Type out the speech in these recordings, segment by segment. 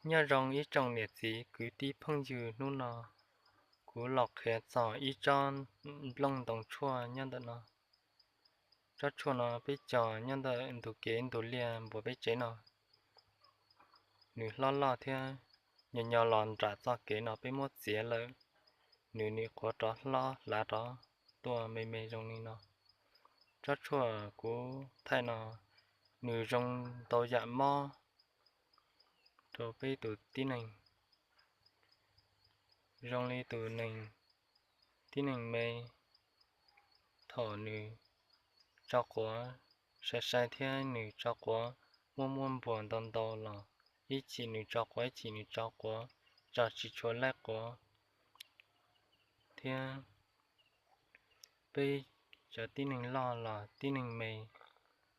Nyob zoo ib tsoom niam txiv kwv tij phooj ywg, hnub no kuv los qhia txog ib tsob nplooj ntoo tshuaj nyob ntawm no. Tsob tshuaj no peb cog nyob ntawm ntug kev ntug liaj npuab peb tsev no. Nws hlob loj thiab nyo nyo los nram txoj kev no peb muab txiav lawm, nws nim qhuav rov hlob hlav rov tuaj me me zoo li no. Tsob tshuaj kuv thaij no nws zoo ntau yam mob rau peb tus tib neeg. Zoo li tus neeg, tib neeg me, thaum nws tso quav sai sai thiab nws tso quav muaj muaj npuas ntau ntau los ib chim nws tso quav ib chim nws tso quav, tso tsis tshua laib quav thiab. Peb cov tib neeg loj los tib neeg me,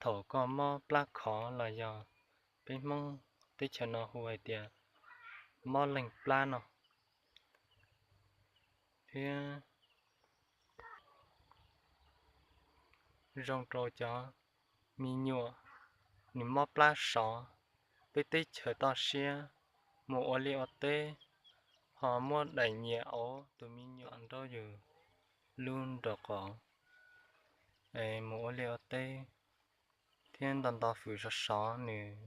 thaum koj mob plab khov los yog peb Hmoob teb chaws no hu hais tias mob leeg plab no thiab zoo rau cov me nyuam nws mob plab sov. Peb teb chaws toj siab mus ua liaj ua teb ho muab daim nyias auv tus me nyuam nraub yus lub nraub qaum es mus ua liaj ua teb thiab nto nto fwm sov sov nws,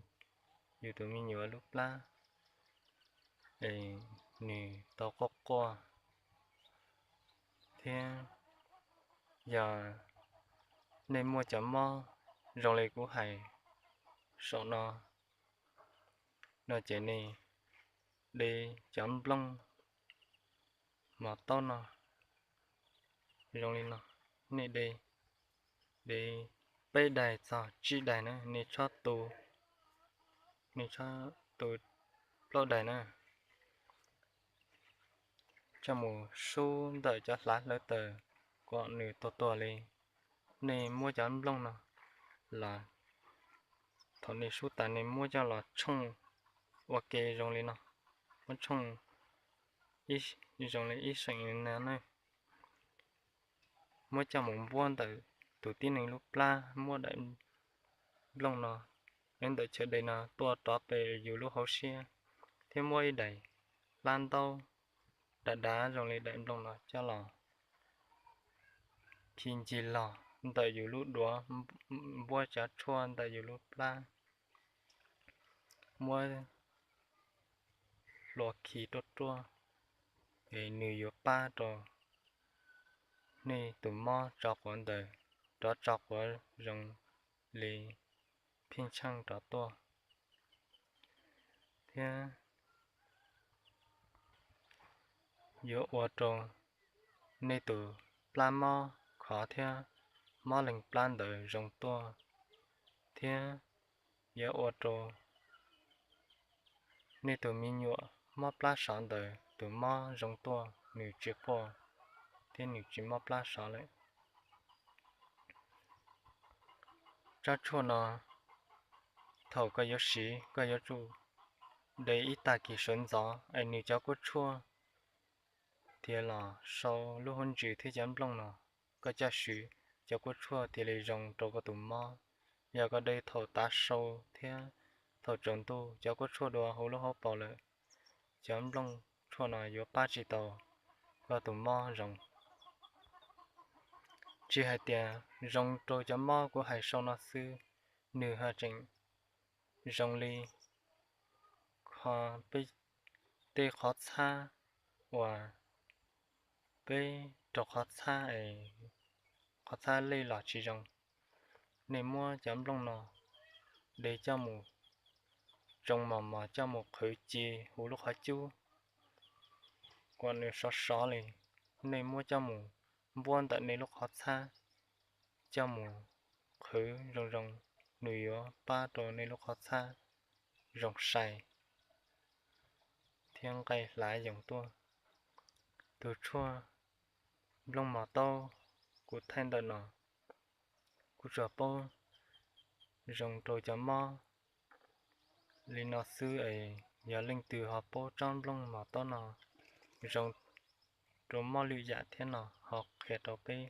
yus tus me nyuam lub plab es nws tau quaj quaj thiab. Yog nej muaj cov mob zoo li kuv hais saum no, no ces nej de cov nplooj mos taub no zoo li no, nej de, de peb daim txog tsib daim na, nej tshob tu, nej tshob tu plaub daim na, coj mus sub ntawm cov hlav hlawv taws kom nws tuag tuag li. Nej muab cov nplooj no los thaum nej sub tas nej muab coj los tshooj ua ke zoo li no, muab tshooj zoo li ib seem na, muab coj mus npuab ntawm tus tib neeg lub plab, muab daim nplooj no, ntawm chaw de no tuaj rov pem yus lub hauv siab thiab muab ib daim hlab ntaub dav dav zoo li daim nplooj no coj los khi ncig los ntawm yus lub duav, npuab cov tshuaj ntawm yus lub plab, muab hlua khi ruaj ruaj, es nws yuav pab rau nej tus mob tso quav ntawd rov tso quav zoo li pheej tsheej rov tuaj, thiab yuav ua rau nej tus plab mob khov thiab mob leeg plab ntawd zoo tuaj, thiab yuav ua rau nej tus me nyuam mob plab sov ntawd tus mob zoo tuaj, nws tsis quaj thiab nws tsis mob plab sov lawm. Tsob tshuaj no thaum koj yuav siv koj yuav tsum de ib tag kis sawv ntxov es nws cov kua tshuaj thiaj los sau lub hauv ntsws thiab cov nplooj no, koj coj swv cov kua tshuaj thiaj li zoo rau koj tus mob. Yog koj de thaum tav su thiab thaum tsaus ntuj cov kua tshuaj dua hauv lub hauv paus lawm, cov nplooj tshuaj no yuav pab tsis tau koj tus mob zoo. Tsis hais tias zoo rau cov mob kuv hais sau no xwb, nws ho tseem zoo li peb tej qhov txhab uas peb raug qhov txhab, qhov txhab lej los tsis zoo. Nej muab cov nplooj no de coj mus tsoo mos mos coj mus qhwv ci huv lub qhov cub kom nws sov sov li. Nej muab coj mus npuab ntawm nej lub qhov txhab, coj mus qhwv zoo zoo, nws yuav pab rau nej lub qhov txhab zoo sai thiab nqaij hlav yoos tuaj. Tus tshuaj nplooj mos taub kuv thaij ntawm no kuv tsuas paub zoo rau cov mob li no xwb es yog leej twg ho paub tsob nplooj mos taub no zoo rau mob lwm yam thiab no ho qhia rau peb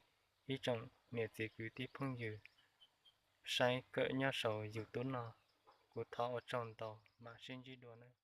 ib tsoom niam txiv kwv tij phooj ywg saib kawm nyob saum YouTube no. Kuv thov ua tsaug ntau, mam sib ntsib dua nawb.